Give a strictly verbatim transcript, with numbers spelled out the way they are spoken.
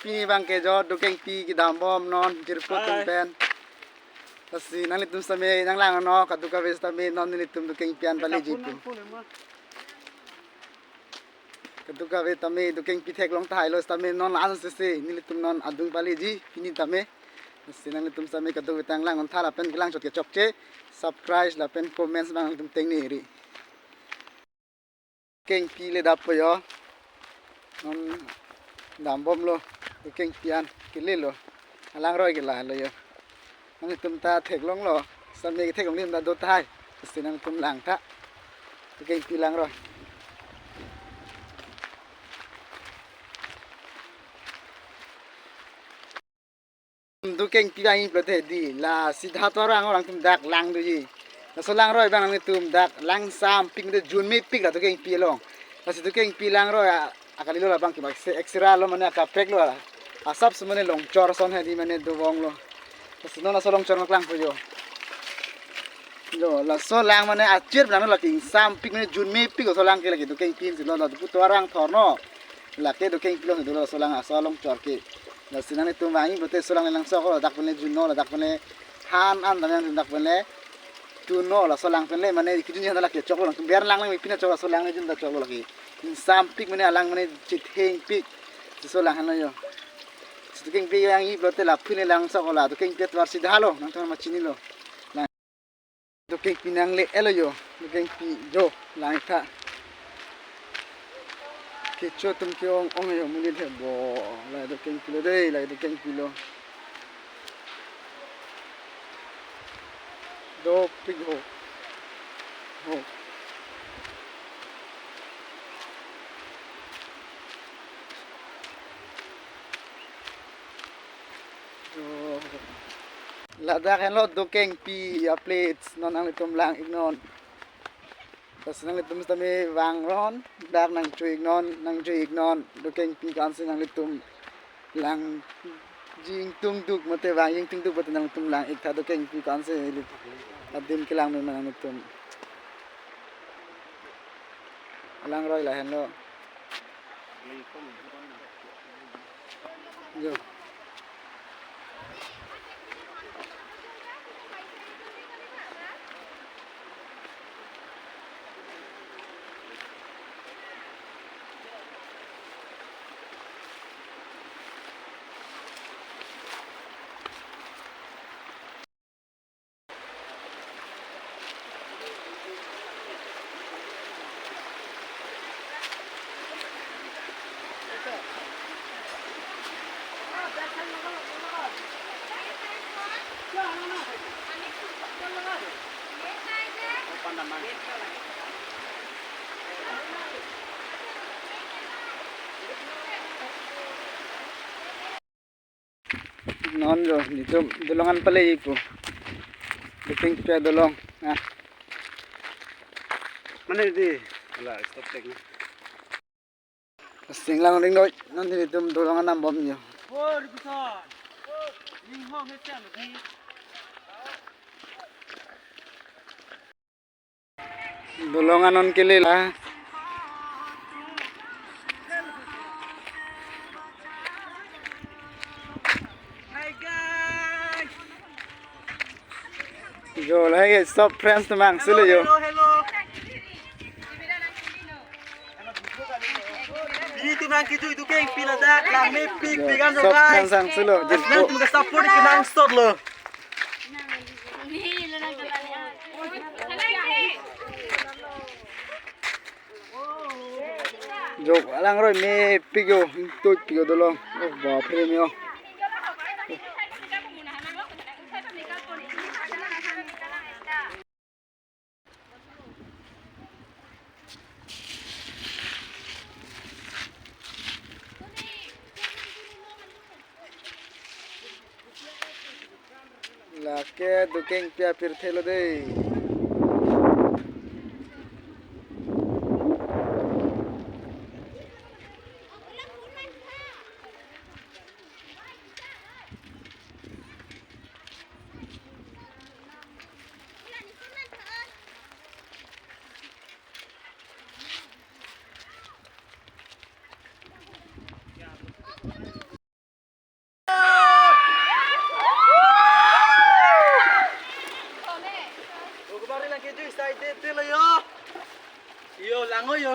Pini abang ke jo Dukengpi kedam bom non jirpo atum pen. Lasi nanglitum sitame nanglang non, kadokave sitame non nelitum Dukengpi an paleji pu. Kadokave tame Dukengpi theklong tahai lo sitame non la-an sese nelitum non adung paleji pini tame. Lasi nanglitum sitame kadokave ta nanglang non tha lapen kelang chot ke chokche, subscribe lapen comments abang nangtum tengne ri. Dukengpi le dap po jo. Non dam bom lo. Dukengpi an kele lo. Alangroi ke la lo jo. Nanglitum ta theklong lo. Sitame theklong lim ta do tahai. Lasi nangtum lang tha. Dukengpi langroi. Dukengpi vangji pulote di la sida tovar angbong nangtum dak lang doji. Laso langroi abang nangtum dak lang sampik mate junmepik la Dukengpi along. Lasi Dukengpi langroi a, akalilo labang ke bak se extra lo mane akaprek lo. Asap si mane longchor ason hedi mane dobom lo. Lasi non laso longchor nanglang po jo. Lo, laso lang mane achir nang lake ingsampik mane junmepik laso lang ke lake Dukengpi si lo, lo pu tovar angthor no. Lake Dukengpi lo dolo laso lang, laso longchor ke. Lasi nanglitum vangji pulote laso lang le langsok lo, ladak pen le junno, ladak pen le han an dam yang ladak pen le tunno, laso lang pen le mane kejun han lake choklo, nangtum ber lang lang pine choklo, laso lang le jun ta choklo lake. Ingsampik mane alang mane chithengpik. Laso lang han lo jo. Lasi Dukengpi vangji pulote la pine langsok lo, la Dukengpi tovar sida lo, nangtum ma chinilo. Dukengpi nangle-et lo jo, Dukengpi jo, lang tha. Kecho atum ke-ong ong jo, monit he bo, la Dukengpi lo dei, la Dukengpi lo. Dopik ho. Ho. Jo. Ladak henlo Dukengpi a-place, non nanglitum lang-ik non. Lasi nanglitum sitame vang non, dak nangcho-ik non, nangcho-ik non, Dukengpi ko-ansi nanglitum lang jing tungduk mate vang jing tungduk mate nanglitum lang-ik tha Dukengpi ko-ansi adim kelang me nanglitum. Alangroi la henlo. Jo. Non jo, nelitum dolong an paleji pu. Dukengpi adolong. Ah. Mane di? Ala, stop tek na. Singlang ring doi, non nelitum dolong an dam bom jo. Dolong an non kele la. Jo, lahai ke sob friends atum vangsi lo jo. Hello, hello. Pini atum nangkejui Dukengpi ladak, langmepik, jo, pigan sob guys. Friends vangsi lo, jirpo. Nangtum ke support kenangsot lo. Jo, alangroi mepik jo, ingtoipik jo dolong. Oh, bapre me jo. Lake Dukengpi apirthe lo dei. Ngoyo.